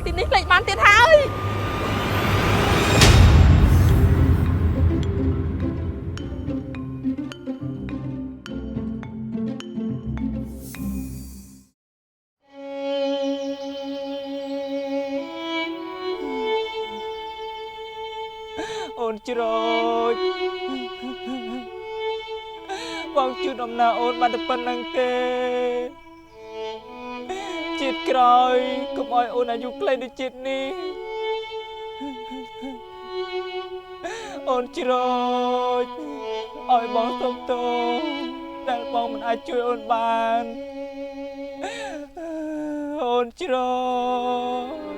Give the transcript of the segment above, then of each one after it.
ទីនេះលែងបានទៀតហើយ អូនជ្រូចបងជូនអំណរអូនបានតែប៉ុណ្្នឹងទេជាតិក្រោយកុំឲ្យអូនអាយុខ្លីដូចជាតិនេះអូនជ្រូចឲ្យបងសុំទោសដែលបងមិនអាចជួយអូនបានអូនជ្រូច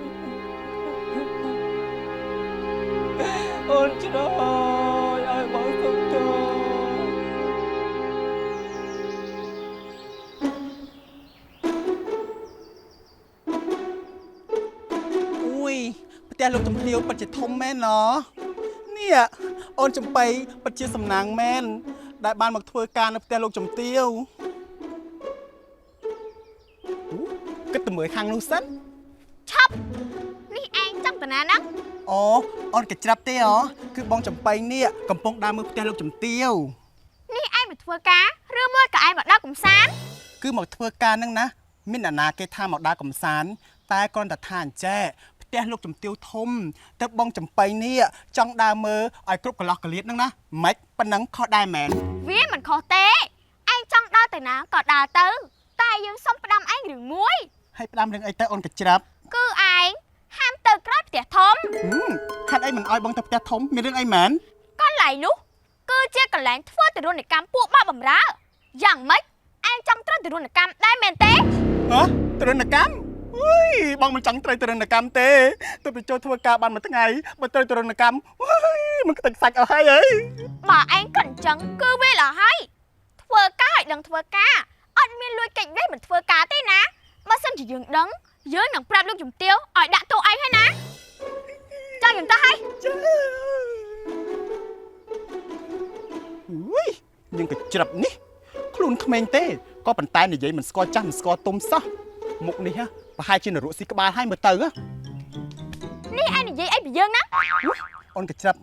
អូនជ្រូចឲ្យបងសុំទោស អូយផ្ទះលោកជំទាវពិតជាធំមែនណនេះអូនចំបៃពិតជាសំណាងមែនដែលបានមកធ្វើការនៅផ្ទះលោកជំទាវអូគិតតែមើលខាងនោះសិន ឆប់នេះឯងចង់តាណាហ្នឹង អូអូនកច្រាប់ទេអូគឺបងចំបៃនេះកំពុងដើរមើលផ្ទះលោកជំទាវ នេះឯងមកធ្វើការឬមួយក៏ឯងមកដល់កំសាន្ត គឺមកធ្វើការហ្នឹងណាមានអ្នកណាគេថាមកដើរកំសាន្តតែគ្រាន់តែថាអញ្ចេះផ្ទះលោកជំទាវធំទៅបងចំបៃនេះចង់ដើរមើលឲ្យគ្រប់កន្លោះកលៀតហ្នឹងណាម៉េចប៉ុណ្ណឹងខុសដែរមែន វាមិនខុសទេឯងចង់ដើរទៅណាក៏ដើរទៅតែយើងសុំផ្ដាំឯងរឿងមួយ ហើយផ្ដាំរឿងអីទៅអូនកច្រាប់ គឺឯងហាមទៅក្រោយផ្ទះធំ ហេតុអីមិនអោយបងទៅផ្ទះធំមានរឿងអីមែនក ន្លែងនោះគឺជាកន្លែងធ្វើទរណកម្មពួកបាក់បំរើយ៉ាងម៉េចឯងចង់ត្រូវទរណកម្មដែរមែនទេ ហ៎ទរណកម្មអុយបងមិនចង់ត្រូវទរណកម្មទេទៅទៅចូលធ្វើការបានមួយថ្ងៃបើត្រូវទរណកម្មអុយមិនខ្ទេចសាច់អស់ហើយអី បើឯងក៏អញ្ចឹងគឺវាល្អហើយធ្វើការឲ្យដឹងធ្វើការអត់មានលួចកិច្ចវេះមិនធ្វើការទេណាបើសិនជាយើងដឹងយើងនឹងប្រាប់លោកជំទាវឲ្យដាក់ទោសឯងហើយណាចង់យើងទៅហើយ ចាអុយនាងកច្រាប់នេះខ្លួនក្មេងទេក៏ប៉ុន្តែនិយាយមិនស្គាល់ចាស់មិនស្គាល់ទុំសោះមុខនេះហ៎ប្រហែលជានរកស៊ីក្បាលហើយមើលទៅហ៎ នេះឯងនិយាយអីពីយើងណា អូនកច្រាប់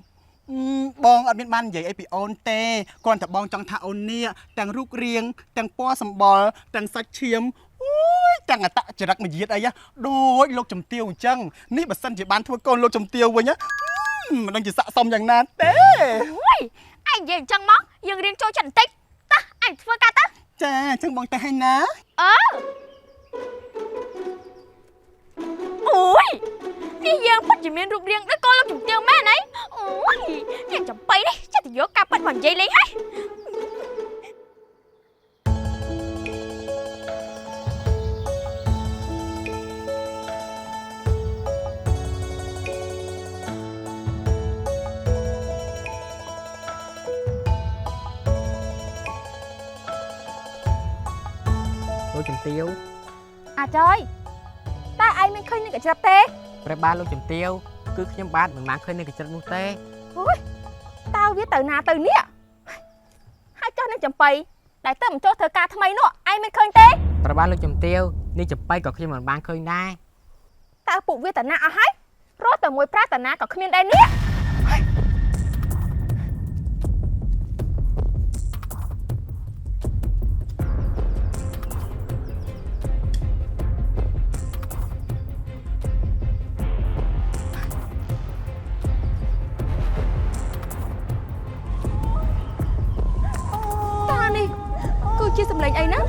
បងអត់មានបាននិយាយអីពីអូនទេគ្រាន់តែបងចង់ថាអូននេះទាំងរូបរាងទាំងពណ៌សម្បុរទាំងសាច់ឈាមអូយទាំងអតចរិតមយាទអីដូចលោកជំទាវអញ្ចឹងនេះបើសិនជាបានធ្វើកូនលោកជំទាវវិញមិនដឹងជាស័កសមយ៉ាងណាទេ អូយឯងនិយាយអញ្ចឹងមកយើងរៀនចូលចិត្តបន្តិចតោះឯងធ្វើការទៅ ចាអញ្ចឹងបងទៅឲ្យណា អឺអូយនេះយើងពិតជាមានរូបរាងដូចកូនលោកជំទាវមែនអីអូយនេះចំបៃនេះចិត្តទៅយកការប៉ັດមកនិយាយលេងហើយ លោកជំទាវ អាចយតើឯងមានឃើញនឹងកញ្ច្រាប់ទេ ព្រះបាទលោកជំទាវគឺខ្ញុំបាទមិនបានឃើញនៅកញ្ច្រិតនោះទេ អូយតើវាទៅណាទៅនេះហើយចុះនឹងចំបៃដែលទៅមិនចូលធ្វើការថ្មីនោះឯងមានឃើញទេ ព្រះបាទលោកជំទាវនេះចំបៃក៏ខ្ញុំមិនបានឃើញដែរ តើពួកវាតាណាអស់ហើយរត់តែមួយប្រាតាណាក៏គ្មានដែរនេះតើនេះគឺជាសម្លេងអីណាន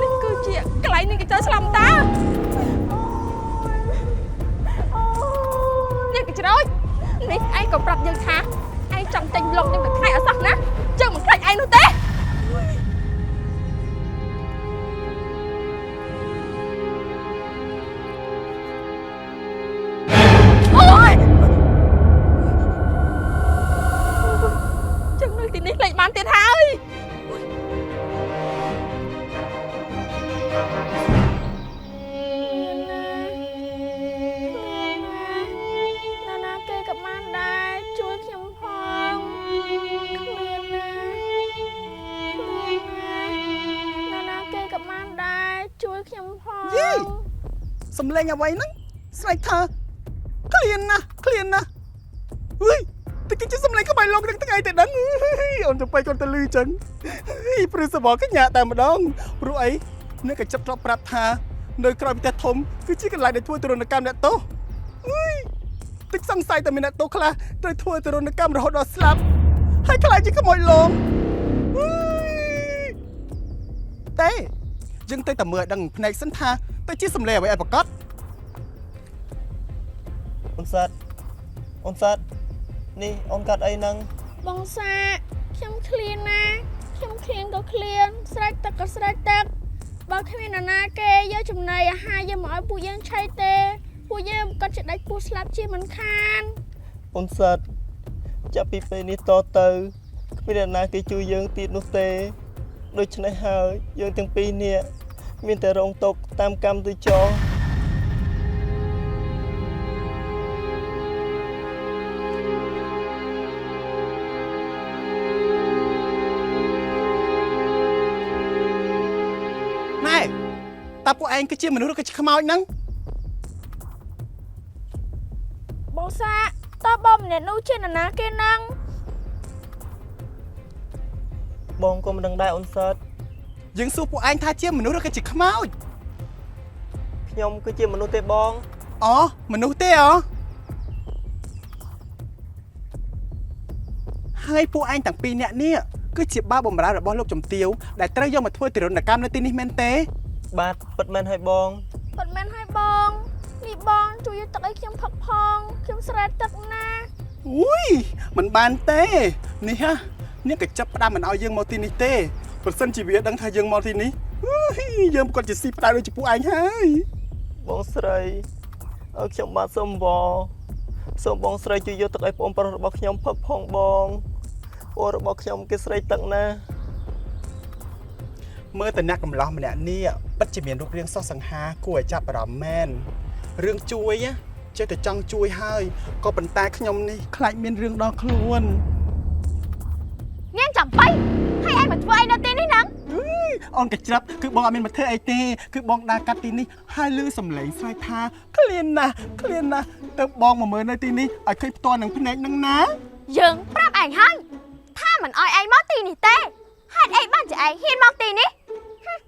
េះគឺជាកន្លែងនេះគេចោលស្លាប់តានេះកច្រូចនេះឯងក៏ប្រាប់យើងថាឯងចង់ចេញប្លុកនេះមួយថ្ងៃអត់សោះណាជើងមិនខ្លាចឯងនោះទេអូយចឹងនៅទីនេះលែងបានទៀតហើយ ណាណាគេក៏បានដែរជួយខ្ញុំផងគ្មានណា សំលេងអ្វីហ្នឹងស្រែកថាឃ្លានណាស់ឃ្លានណាស់អុយតែគេជាសំលេងក្បែរលោកនឹងថ្ងៃទៅដឹងអើយអូនចំបៃគាត់ទៅលឺចឹងអើយព្រឺសបកញ្ញាតែម្ដងព្រោះអីអ្នកក៏ចាប់ធ្លាប់ប្រាប់ថានៅក្រោយផ្ទះធំគឺជាកន្លែងដែលធ្វើទរណកម្មអ្នកទោសអុយតិចសង្ស័យតែមានអ្នកទោសខ្លះត្រូវធ្វើទរណកម្មរហូតដល់ស្លាប់ហើយខ្លាចជាក្មោចលងអុយតែយើងទៅតែមើលឲ្យដឹងភ្នែកសិនថាទៅជាសំលេងអ្វីឲ្យប្រកាស អូនសិតអូនសិតនេះអូនកាត់អីហ្នឹង បងសាខ្ញុំឃ្លានណាខ្ញុំឃ្លានក៏ឃ្លានស្រេចទឹកក៏ស្រេចទឹកបើគ្មាននរណាគេយកចំណីអាហារយកមកឲ្យពួកយើងឆៃទេពួកយើងក៏ជាដាច់ពោះស្លាប់ជាមិនខាន អូនសិតចាប់ពីពេលនេះតទៅគ្មានអ្នកណាគេជួយយើងទៀតនោះទេដូច្នេះហើយយើងទាំងពីរនាក់មានតែរងទុក្ខតាមកម្មទៅចោះ ណែតើពួកឯងគឺជាមនុស្សឬក៏ជាខ្មោចហ្នឹង បងសាតើបងម្នាក់នោះជានរណាគេហ្នឹង បងក៏មិនដឹងដែរអូនសិត យើងសួរពួកឯងថាជាមនុស្សឬក៏ជាខ្មោច ខ្ញុំគឺជាមនុស្សទេបង អូមនុស្សទេអូហើយពួកឯងទាំងពីរនាក់នេះគឺជាបាវបំរើរបស់លោកជំទាវដែលត្រូវយកមកធ្វើទារុណកម្មនៅទីនេះមែនទេ បាទពិតមែនហើយបង ពិតមែនហើយបងនេះបងជួយយកទឹកឲ្យខ្ញុំផឹកផងខ្ញុំស្រេចទឹកណាស់ អូយមិនបានទេនេះហ่ะនេះក៏ចាប់ផ្ដាំមិនឲ្យយើងមកទីនេះទេប្រសិនជាវាដឹងថាយើងមកទីនេះអុយយើងប្រកាសជាស៊ីផ្ដាច់ដូចជាពួកឯងហើយ បងស្រីឲ្យខ្ញុំបាទសូមវសូមបងស្រីជួយយកទឹកឲ្យបងប្រុសរបស់ខ្ញុំផឹកផងបងបងរបស់ខ្ញុំគេស្រីទឹកណាស់ មើលតែអ្នកកំឡោះម្នាក់នេះពិតជាមានរូបរាងស្រស់សង្ហាគួរឲ្យចាប់អារម្មណ៍មែនរឿងជួយណាចេះតែចង់ជួយហើយក៏ប៉ុន្តែខ្ញុំនេះខ្លាចមានរឿងដល់ខ្លួន នាងចំបៃហើយឯងមកធ្វើអីនៅទីនេះហ្នឹង អូនកច្រាប់គឺបងអត់មានមកធ្វើអីទេគឺបងដើរកាត់ទីនេះហើយលឺសំឡេងស្រែកថាឃ្លានណាស់ឃ្លានណាស់ទៅបងមកមើលនៅទីនេះឲ្យឃើញផ្ទាល់នឹងភ្នែកនឹងណា យើងប្រាប់ឯងហើយថាមិនអោយឯងមកទីនេះទេហេតុអីបានជាឯងហ៊ានមកទីនេះហឹម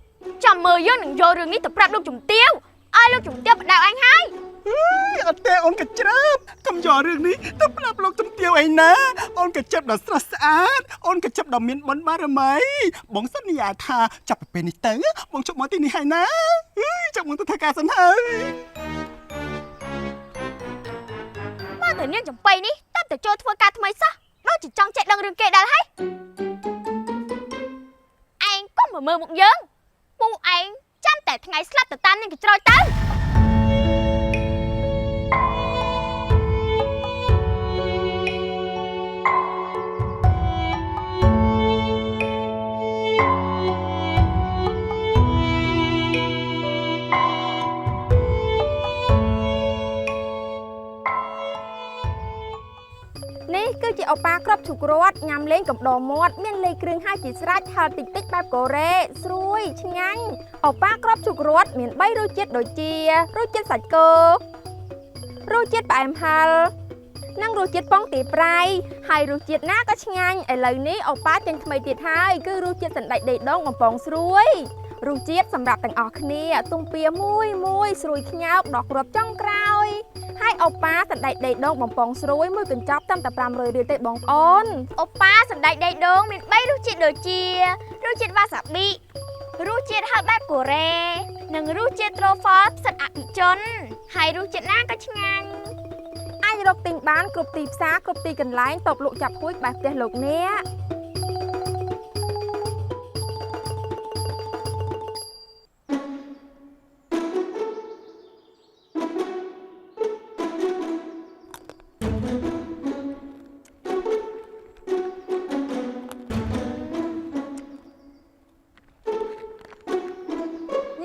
ចាំមើលយើងនឹងយករឿងនេះទៅប្រាប់លោកជំទាវឲ្យលោកជំទាវបដៅឯងហើយ អើយអត់ទេអូនកច្រាប់កុំយករឿងនេះទៅប្រាប់លោកជំទាវអីណាអូនកច្រាប់ដ៏ស្រស់ស្អាតអូនកច្រាប់ដ៏មានបុណ្យបារមីបងសន្យាថាចាប់ពីពេលនេះទៅបងជប់មកទីនេះហើយណាអើយចាំបងទៅធ្វើការសិនហើយ បើតែនាងចំបៃនេះតើតែចូលធ្វើការថ្មីសោះដូចជាចង់ចេះដឹងរឿងគេដែរហើយឯងកុំមកមើលមុខយើងពូឯងចាំតែថ្ងៃស្លាប់ទៅតាមនាងកញ្ជ្រោចទៅ នេះគឺជាអូប៉ាក្របឈូករត់ញ៉ាំលេងកំដរមាត់មានលេខគ្រឿងហើយជាស្រេចហឹរតិចតិចបែបកូរ៉េស្រួយឆ្ងាញ់អូប៉ាក្របឈូករត់មាន3រសជាតិដូចជារសជាតិសាច់គោរសជាតិផ្អែមហឹរនិងរសជាតិពងទាប្រៃហើយរសជាតិណាក៏ឆ្ងាញ់ឥឡូវនេះអូប៉ាចេញថ្មីទៀតហើយគឺរសជាតិសណ្តែកដីដូងបំពងស្រួយរសជាតិសម្រាប់ទាំងអស់គ្នាទុំពៀមួយមួយស្រួយខ្ញោកដល់គ្រាប់ចុងក្រោយ ហើយអូប៉ាសណ្តែកដីដូងបំពងស្រួយមួយកញ្ចប់តាមតែ500រៀលទេបងប្អូន អូប៉ាសណ្តែកដីដូងមាន3រសជាតិដូចជារសជាតិវ៉ាសាប៊ីរសជាតិហឹរបែបកូរ៉េនិងរសជាតិត្រូហ្វលផ្សិតអភិជនហើយរសជាតិណាក៏ឆ្ងាញ់ អាចរកទិញបានគ្រប់ទីផ្សារគ្រប់ទីកន្លែងតបលក់ចាប់ហួយក្បែរផ្ទះលោកអ្នក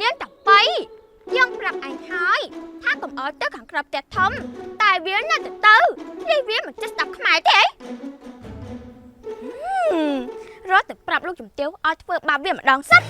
នាងតាប៉ៃយើងប្រាប់ឯងហើយថាកុំអោយទៅខាងក្រៅផ្ទះធំតែវានៅតែទៅនេះវាមិនចេះស្ដាប់ខ្មែរទេអីហឹមរត់ទៅប្រាប់លោកជំទាវឲ្យធ្វើបាបវាម្ដងសិន